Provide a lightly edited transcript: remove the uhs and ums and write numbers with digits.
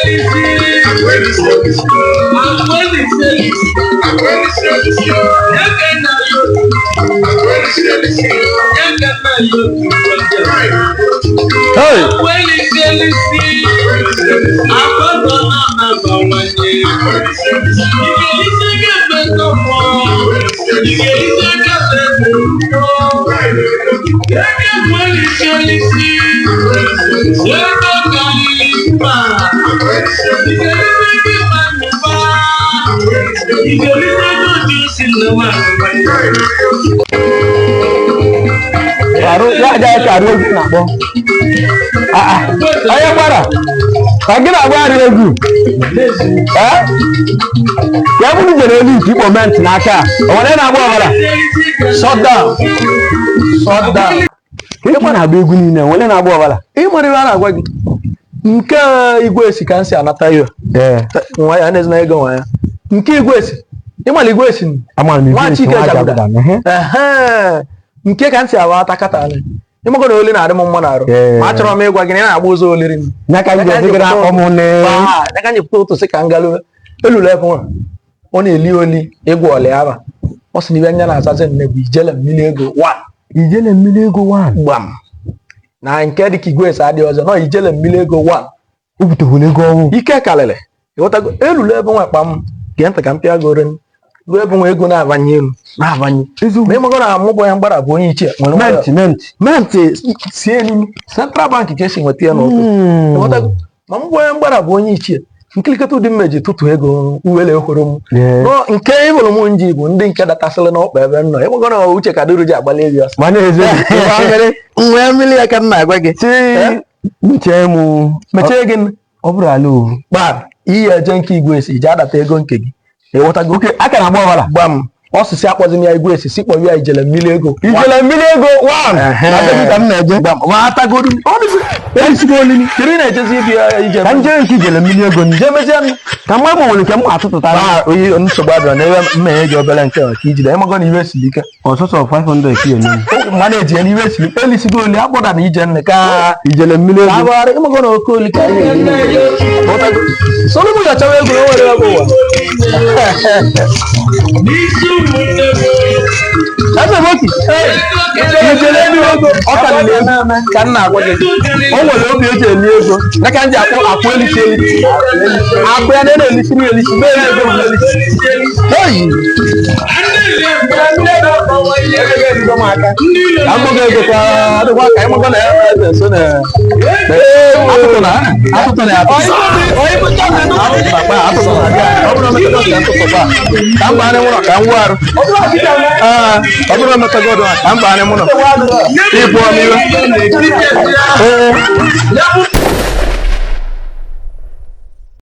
elisi, akụ elisi elisi, eke na yo, eke na yo. Hey! Akụ elisi elisi, akụ na-abawanye. Igelisi ga-eme ntọpọ, igelisi ga-eme ntọpọ. Eke bụ elisi elisi, ego karịrị mkpa. Igelisi ga-eme mmụba, igelisi ego dị osi na nwaanyị. Arụ ya aja ka arụ egwu na-akpọ. Ah, ah. Onye gbara ka gị na-agba arụ egwu. Eh? Ya bụrụ jere elu nke ikpo ment n'aka a, o nwere na-agba ọbara? Shut down. Shut down. Ka ị na-agba egwu niile, nwere na-agba ọbara? Ị mara ihe a na-agwa gị, nke igwe esi ka m si anata ihe. Ee. Nwa ya na-ezina ego nwa ya nke igwe esi, ịmala igwe esi. Amara m. Nwa Igwe esi. Chike Nwa Jaguda. Jaguda, ehe. Ehe, nke ka m si awa ata kata anyị, ịmago na oli na-adị m mma n'arụ. Ee. Ma achọrọ m ịgwa gị na ị na-agba ụzọ oliri m. Ya ka m ji ezi gị na-akpọ m nne. Ya ka m ji pụta ụtụ sị ka m galuwe elulu ebe nwa ọ na-eli oli ịgwọ ọlị aba. Ọ sị na ibe nya na-azazi nne bụ ijele mmiri ego one. Ijele mmiri ego one. Gbam, na nke dị ka igwe esi adịghị ọzọ nọ ijele mmiri ego one. O butekwara ego ọnwụ. Ike karịrị, ịghọtago? Elulu ebe nwa kpa m, gee ntị ka m pịa goro ruo ebe nwa ego na-abanye elu na-abanye. Eziokwu. Ma ịmago na mụ bụ onye mgbara bụ onye ichie nwere Mint mint. Mint si elu Central Bank ka esi nweta ya n'ụtụ. Ịghọtago? Ma mụ bụ onye mgbara bụ onye ichie nkilikọta ụdị mmeji tụtụ ego uwele ekworo m. Nọ nke ịbụrụ m nji bụ ndị nke datasịrị n'ọkpa ebe m nọ. Ịmago na uche ka duru ji agbalị ezi ọsọ. Mana eziokwu. Nwee mmiri ya ka m na-agwa gị. Si mechie mụ. Mechie gị. Ọ bụrụ ala owu. Gbam, iyi eje nke igwe esi ije adata ego nke gị, ịghọtago? Oke aka na-agba ọbara. Gbam, ọsịsị akpọzina ya igwe esi, si kpọrọ ya ijele mmiri ego. Ijele mmiri ego one. Ehe. Na be ka m na-eje. Gbam, ma atagodu erisigo olili, kedu ị na-ejezi ịbịa ije? Ka m jee nke ijele mmiri ego nje. Jee mezie m. Ka mgbe m nwere nke m atụtụtara. Ah, oyi nsogbu adịrọ n'ebe mmeghe gị obere nke a ka ijide. Ịmago na iwe siri ike. Ọsọsọ 500 ka enye m. Ma na-eji ya n'iwe siri ike, elisigo oli akpọda na ije nne ka Ijele mmiri ka ego. abụgharị. Ịmago na oke oli ka anyị na-eri. Ghọtago? Soro m yọchawa ego na o nwere ebe ụwa. N'isi ụmụnne m. Eze Moki, ijele mmiri ego ọ karịrị ego ka m na-agwa gị. O nwere obi eji eli ego ya ka m ji akpọ akpụ elisi elisi, akpụ ya na-elisi elisi mee ego bụ elisi. Hey! Ka m gụọ ego ka ọ dịkwa ka ịmakwa na ya eze nso na atụtụ na atụtụ na atụtụ atụtụ na kpa atụtụ na ọ bụrụ mmetụta ka atụtụ kpa ka m baa n'ụlọ ka m wuo arụ. Ee, ọ bụrụ mmetụta ọdụ ka m baa n'ụlọ ịbụ ọm iwe. Ee.